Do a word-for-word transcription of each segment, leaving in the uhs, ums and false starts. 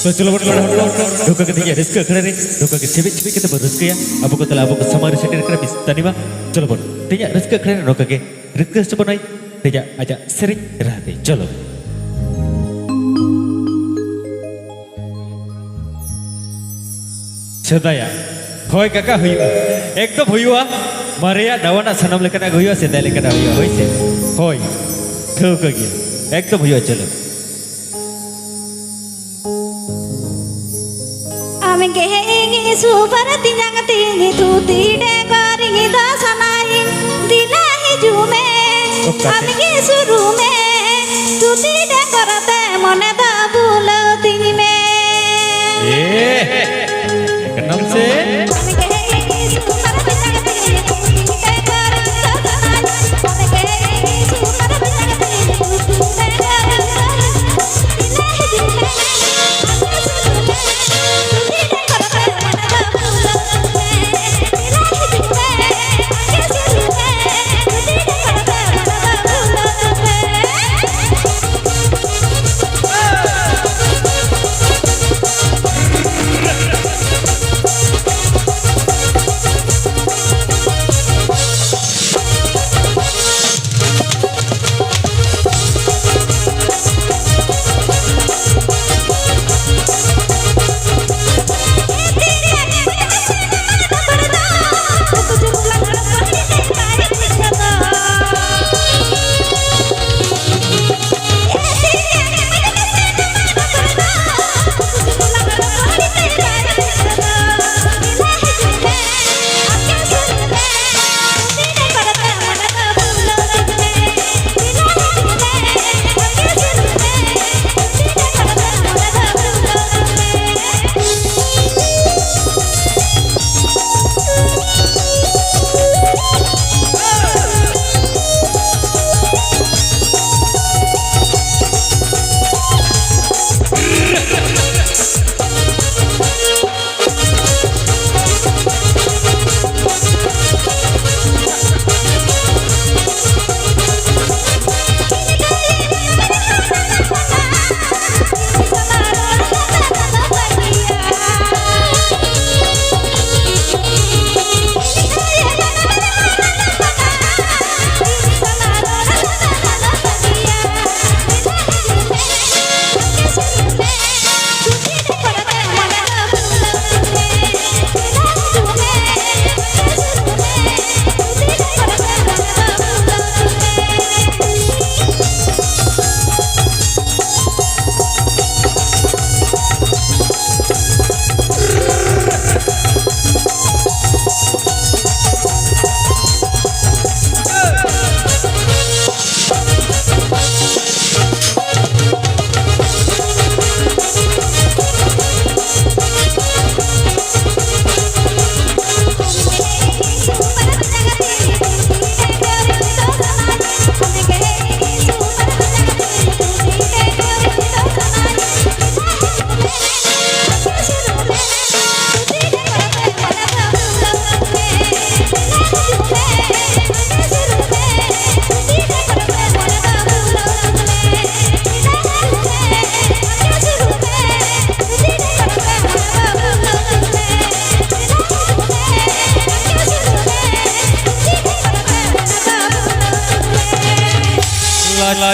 ᱛᱚ ᱪᱚᱞᱚ ᱵᱚᱱ ᱠᱚᱲᱟ ᱦᱚᱯᱚᱱ, ᱱᱚᱝᱠᱟ ᱜᱮ ᱛᱮᱦᱮᱧᱟᱜ ᱨᱟᱹᱥᱠᱟᱹ ᱟᱠᱷᱲᱟ ᱨᱮ ᱱᱚᱝᱠᱟ ᱜᱮ ᱪᱷᱮᱵᱮᱡ ᱪᱷᱮᱵᱮᱡ ᱠᱟᱛᱮ ᱵᱚᱱ ᱨᱟᱹᱥᱠᱟᱹᱭᱟ᱾ ᱟᱵᱚ ᱠᱚ ᱛᱟᱞᱟ ᱟᱵᱚ ᱠᱚ ᱥᱟᱢᱟᱝ ᱨᱮ ᱥᱮᱴᱮᱨ ᱠᱟᱱᱟ ᱢᱤᱥ ᱛᱟᱱᱤᱢᱟ᱾ ᱪᱚᱞᱚ ᱵᱚᱱ ᱛᱮᱦᱮᱧᱟᱜ ᱨᱟᱹᱥᱠᱟᱹ ᱟᱠᱷᱲᱟ ᱨᱮ ᱱᱚᱝᱠᱟ ᱜᱮ ᱨᱟᱹᱥᱠᱟᱹ ᱦᱚᱪᱚ ᱵᱚᱱᱟᱭ ᱛᱮᱦᱮᱧᱟᱜ ᱟᱡᱟᱜ ᱥᱮᱨᱮᱧ ᱨᱟᱦᱟ ᱛᱮ᱾ ᱪᱚᱞᱚ᱾ ᱥᱮᱫᱟᱭᱟᱜ᱾ ᱦᱳᱭ ᱠᱟᱠᱟ, ᱦᱩᱭᱩᱜᱼᱟ᱾ ᱮᱠᱫᱚᱢ ᱦᱩᱭᱩᱜᱼᱟ᱾ ᱢᱟᱨᱮᱭᱟᱜ ᱱᱟᱣᱟᱱᱟᱜ ᱥᱟᱱᱟᱢ ᱞᱮᱠᱟᱱᱟᱜ ᱜᱮ ᱦᱩᱭᱩᱜᱼᱟ, ᱥᱮᱫᱟᱭ ᱞᱮᱠᱟᱱᱟᱜ ᱦᱩᱭᱩᱜᱼᱟ᱾ ᱦᱳᱭ ᱥᱮ? ᱦᱳᱭ᱾ ᱴᱷᱟᱹᱣᱠᱟᱹ ᱜᱮᱭᱟ᱾ ᱮᱠᱫᱚᱢ ᱦᱩᱭᱩᱜᱼᱟ, ᱪᱚᱞᱚ᱾ ᱟᱢᱜᱮ ᱤᱧ ᱥᱩᱵᱟᱨ ᱛᱤᱧᱟᱝ ᱛᱤᱧ, ᱛᱷᱩᱛᱤ ᱰᱮᱸᱜᱚᱨᱤᱧ ᱫᱚ ᱥᱟᱱᱟᱭᱤᱧ, ᱫᱮᱞᱟ ᱦᱤᱡᱩᱜ ᱢᱮ᱾ ᱚᱠᱟᱛᱮ? ᱟᱢᱜᱮ ᱥᱩᱨᱩᱜ ᱢᱮ, ᱛᱷᱩᱛᱤ ᱰᱮᱸᱜᱚᱨ ᱛᱮ ᱢᱚᱱᱮ ᱫᱚ ᱵᱷᱩᱞᱟᱹᱣ ᱛᱤᱧ ᱢᱮ᱾ ᱮ, ᱮᱠᱫᱚᱢ ᱥᱮ᱾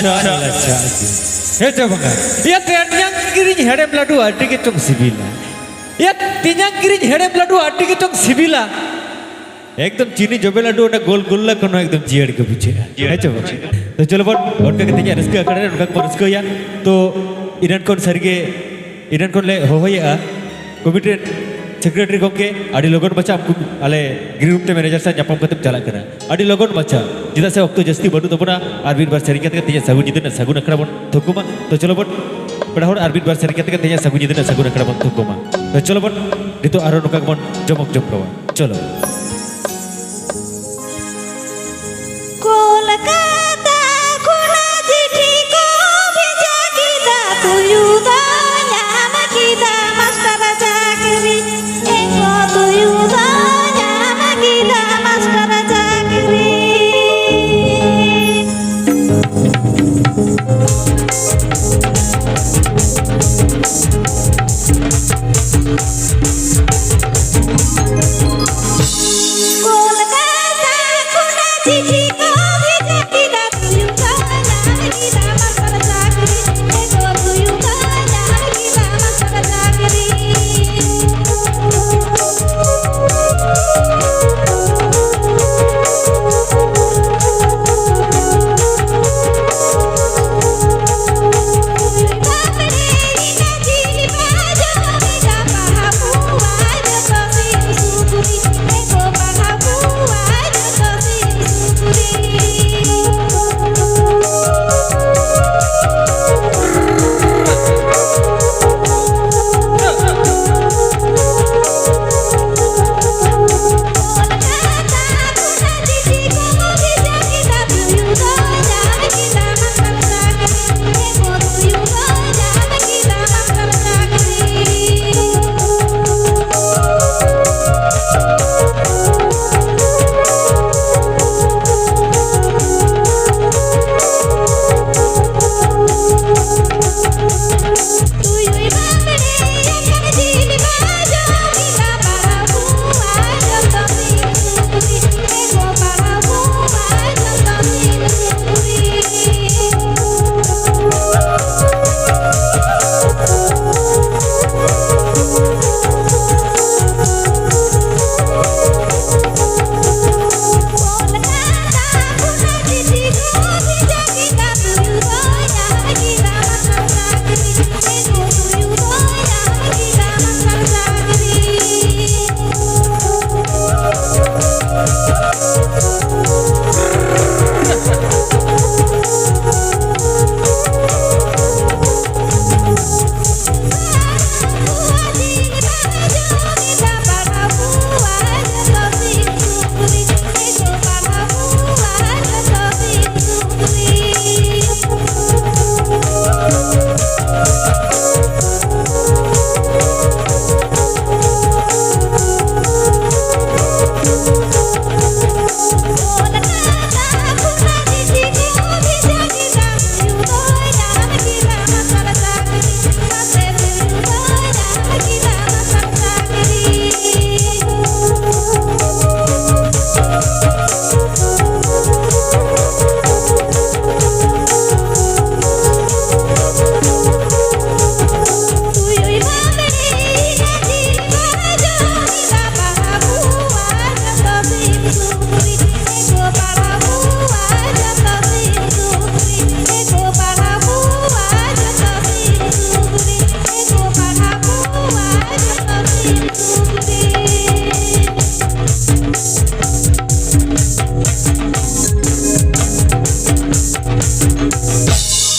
ᱟᱪᱪᱷᱟ, ᱟᱪᱪᱷᱟ᱾ ᱦᱮᱸ ᱪᱮ ᱵᱟᱝᱟ? ᱭᱟ ᱛᱮᱭᱟᱝ ᱠᱤᱨᱤᱧ ᱦᱮᱲᱮᱢ ᱞᱟᱹᱰᱩ ᱟᱹᱰᱤ ᱜᱮᱪᱚᱝ ᱥᱤᱵᱤᱞᱟ᱾ ᱭᱟ ᱛᱮᱭᱟᱝ ᱠᱤᱨᱤᱧ ᱦᱮᱲᱮᱢ ᱞᱟᱹᱰᱩ ᱟᱹᱰᱤ ᱜᱮᱪᱚᱝ ᱥᱤᱵᱤᱞᱟ᱾ ᱮᱠᱫᱚᱢ ᱪᱤᱱᱤ ᱡᱚᱵᱮ ᱞᱟᱹᱰᱩ ᱚᱱᱟ ᱜᱳᱞ ᱜᱳᱞᱞᱟ ᱠᱷᱚᱱ ᱦᱚᱸ ᱮᱠᱫᱚᱢ ᱡᱤᱭᱟᱹᱲ ᱜᱮ ᱵᱩᱡᱷᱟᱹᱜᱼᱟ᱾ ᱦᱮᱸ ᱪᱮ ᱵᱟᱝ? ᱛᱚ ᱪᱚᱞᱚ ᱵᱚᱱ, ᱚᱱᱠᱟ ᱜᱮ ᱛᱮᱦᱮᱧᱟᱜ ᱨᱟᱹᱥᱠᱟᱹ ᱟᱠᱷᱲᱟ ᱨᱮ ᱚᱱᱠᱟ ᱜᱮᱵᱚᱱ ᱨᱟᱹᱥᱠᱟᱹᱭᱟ᱾ ᱛᱚ ᱤᱱᱟᱹᱱ ᱠᱷᱚᱱ ᱥᱟᱹᱨᱤᱜᱮ, ᱤᱱᱟᱹᱱ ᱠᱷᱚᱱ ᱞᱮ ᱦᱚᱦᱚᱭᱮᱫᱼᱟ ᱠᱚᱢᱤᱴᱤ ᱨᱮᱱ ᱥᱮᱠᱨᱮᱴᱟᱨᱤ ᱜᱚᱢᱠᱮ, ᱟᱹᱰᱤ ᱞᱚᱜᱚᱱ ᱢᱟᱪᱷᱟ ᱩᱱᱠᱩ ᱟᱞᱮ ᱜᱨᱤᱱ ᱨᱩᱢ ᱛᱮ ᱢᱮᱱᱮᱡᱟᱨ ᱥᱟᱶ ᱧᱟᱯᱟᱢ ᱠᱟᱛᱮᱢ ᱪᱟᱞᱟᱜ ᱠᱟᱱᱟ᱾ ᱟᱹᱰᱤ ᱞᱚᱜᱚᱱ ᱢᱟᱪᱷᱟ, ᱪᱮᱫᱟᱜ ᱥᱮ ᱚᱠᱛᱚ ᱡᱟᱹᱥᱛᱤ ᱵᱟᱹᱱᱩᱜ ᱛᱟᱵᱚᱱᱟ᱾ ᱟᱨ ᱢᱤᱫ ᱵᱟᱨ ᱥᱮᱨᱮᱧ ᱠᱟᱛᱮ ᱛᱮᱦᱮᱧᱟᱜ ᱥᱟᱹᱜᱩᱱ ᱧᱤᱫᱟᱹ ᱨᱮᱱᱟᱜ ᱥᱟᱹᱜᱩᱱ ᱟᱠᱷᱲᱟ ᱵᱚᱱ ᱛᱷᱩᱠᱩᱢᱟ᱾ ᱛᱚ ᱪᱚᱞᱚ ᱵᱚᱱ, ᱯᱮᱲᱟ ᱦᱚᱲ, ᱟᱨ ᱢᱤᱫ ᱵᱟᱨ ᱥᱮᱨᱮᱧ ᱠᱟᱛᱮ ᱛᱮᱦᱮᱧᱟᱜ ᱥᱟᱹᱜᱩᱱ ᱧᱤᱫᱟᱹ ᱨᱮᱱᱟᱜ ᱥᱟᱹᱜᱩᱱ ᱟᱠᱷᱲᱟ ᱵᱚᱱ ᱛᱷᱩᱠᱩᱢᱟ᱾ ᱛᱚ ᱪᱚᱞᱚ ᱵᱚᱱ, ᱱᱤᱛᱚᱜ ᱟᱨᱦᱚᱸ ᱱᱚᱝᱠᱟ ᱜᱮᱵᱚᱱ ᱡᱚᱢᱚᱠ ᱡᱚᱢᱠᱟᱣᱟ᱾ ᱪᱚᱞᱚ᱾ ᱠᱳᱞᱠᱟᱛᱟ ᱠᱷᱚᱱᱟᱜ ᱪᱤᱴᱷᱤ ᱠᱚ ᱵᱷᱮᱡᱟ ᱠᱮᱫᱟ, ᱛᱩᱭᱩ ᱫᱚ ᱧᱟᱢ ᱠᱮᱫᱟ ᱢᱟᱥᱴᱟᱨ ᱪᱟᱹᱠᱨᱤ᱾ ᱮᱸᱜᱚ ᱛᱩᱭᱩ ᱫᱚ ᱧᱟᱢ ᱠᱮᱫᱟ ᱢᱟᱥᱴᱟᱨ ᱪᱟᱹᱠᱨᱤ᱾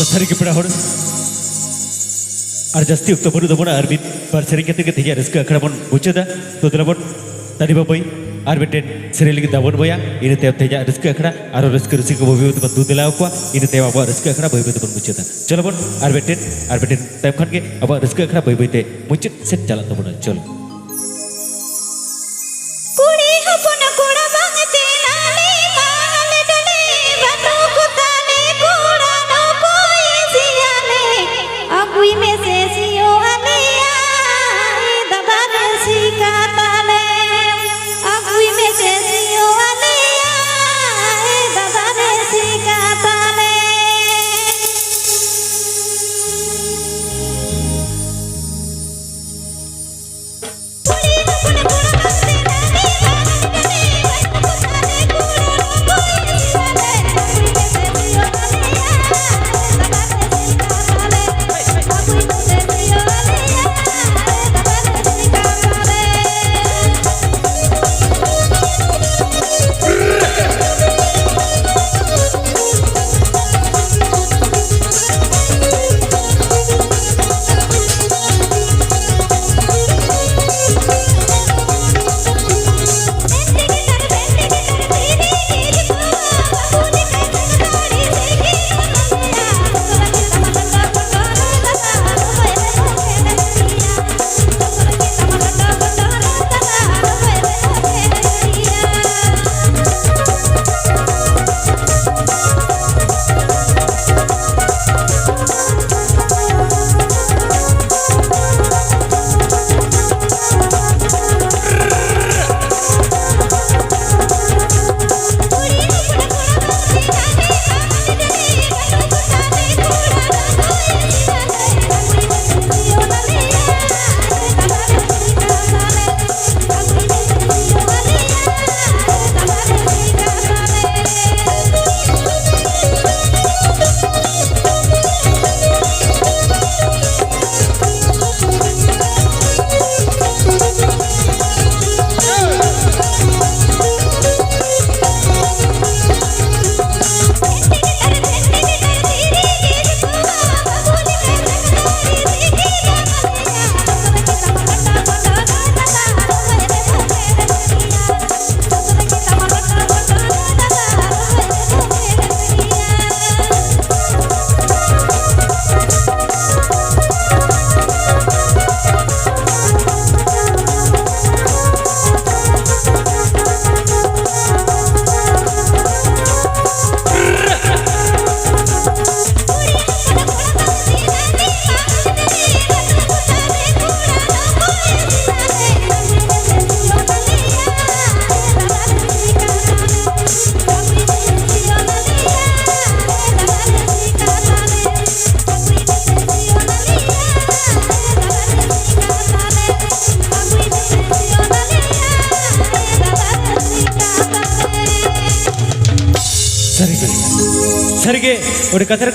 ᱥᱟᱹᱨᱤ ᱜᱮ ᱯᱮᱲᱟ ᱦᱚᱲ, ᱟᱨ ᱡᱟᱹᱥᱛᱤ ᱚᱠᱛᱚ ᱵᱟᱹᱱᱩᱜ ᱛᱟᱵᱚᱱᱟ, ᱟᱨ ᱢᱤᱫ ᱵᱟᱨ ᱥᱮᱨᱮᱧ ᱠᱟᱛᱮ ᱜᱮ ᱛᱮᱦᱮᱧᱟᱜ ᱨᱟᱹᱥᱠᱟᱹ ᱟᱠᱷᱲᱟ ᱵᱚᱱ ᱢᱩᱪᱟᱹᱫᱟ᱾ ᱛᱚ ᱫᱮᱞᱟ ᱵᱚᱱ, ᱛᱟᱹᱱᱤ ᱵᱟᱹᱵᱩᱭ ᱟᱨ ᱢᱤᱫᱴᱮᱱ ᱥᱮᱨᱮᱧ ᱞᱟᱹᱜᱤᱫ ᱫᱟᱣ ᱵᱚᱱ ᱮᱢᱟᱭᱟ᱾ ᱤᱱᱟᱹ ᱛᱟᱭᱚᱢ ᱛᱮᱦᱮᱧᱟᱜ ᱨᱟᱹᱥᱠᱟᱹ ᱟᱠᱷᱲᱟ ᱟᱨᱚ ᱨᱟᱹᱥᱠᱟᱹ ᱨᱩᱥᱤᱠᱟ ᱵᱟᱹᱭ ᱵᱟᱹᱭ ᱛᱮᱵᱚᱱ ᱫᱩ ᱫᱮᱞᱟ ᱟᱠᱚᱣᱟ᱾ ᱤᱱᱟᱹ ᱛᱟᱭᱚᱢ ᱟᱵᱚᱣᱟᱜ ᱨᱟᱹᱥᱠᱟᱹ ᱟᱠᱷᱲᱟ ᱵᱟᱹᱭ ᱵᱟᱹᱭ ᱛᱮᱵᱚᱱ ᱢᱩᱪᱟᱹᱫᱟ᱾ ᱪᱚᱞᱚ ᱵᱚᱱ, ᱟᱨ ᱢᱤᱫᱴᱮᱱ, ᱟᱨ ᱢᱤᱫᱴᱮᱱ ᱛᱟᱭᱚᱢ ᱠᱷᱟᱱ ᱜᱮ ᱟᱵᱚᱣᱟᱜ ᱨᱟᱹᱥᱠᱟᱹ ᱟᱠᱷᱲᱟ ᱵᱟᱹᱭ ᱵᱟᱹᱭ ᱛᱮ ᱢᱩᱪᱟᱹᱫ ᱥᱮᱫ ᱪᱟᱞᱟᱜ ᱛᱟᱵᱚᱱᱟ᱾ ᱪᱚᱞᱚ᱾ ᱠᱩᱲᱤ ᱦᱚᱯᱚᱱ ᱠᱚᱲᱟ ᱵᱟᱝ ᱪᱮᱫ ᱟᱞᱮ ᱢᱟ ᱟᱞᱮ ᱰᱟᱹᱰᱤ ᱵᱟᱹᱱᱩᱜ ᱠᱚ ᱛᱟᱞᱮ ᱠᱚᱲᱟ ᱱᱚᱠᱚᱭ ᱥᱤᱭᱟᱞᱮ᱾ ᱟᱹᱜᱩᱭ ᱢᱮᱥᱮ ᱥᱤᱭᱳ ᱟᱞᱮᱭᱟ, ᱮ ᱫᱟᱫᱟ ᱨᱮ ᱥᱤᱠᱟ ᱛᱟᱞᱮ᱾ ᱟᱹᱜᱩᱭ ᱢᱮᱥᱮ ᱥᱤᱭᱳ ᱟᱞᱮᱭᱟ, ᱮ ᱫᱟᱫᱟ ᱨᱮ ᱥᱤᱠᱟ ᱛᱟᱞᱮ᱾ ᱥᱟᱹᱨᱤᱜᱮ ᱚᱸᱰᱮ ᱠᱟᱛᱷᱟ ᱨᱮ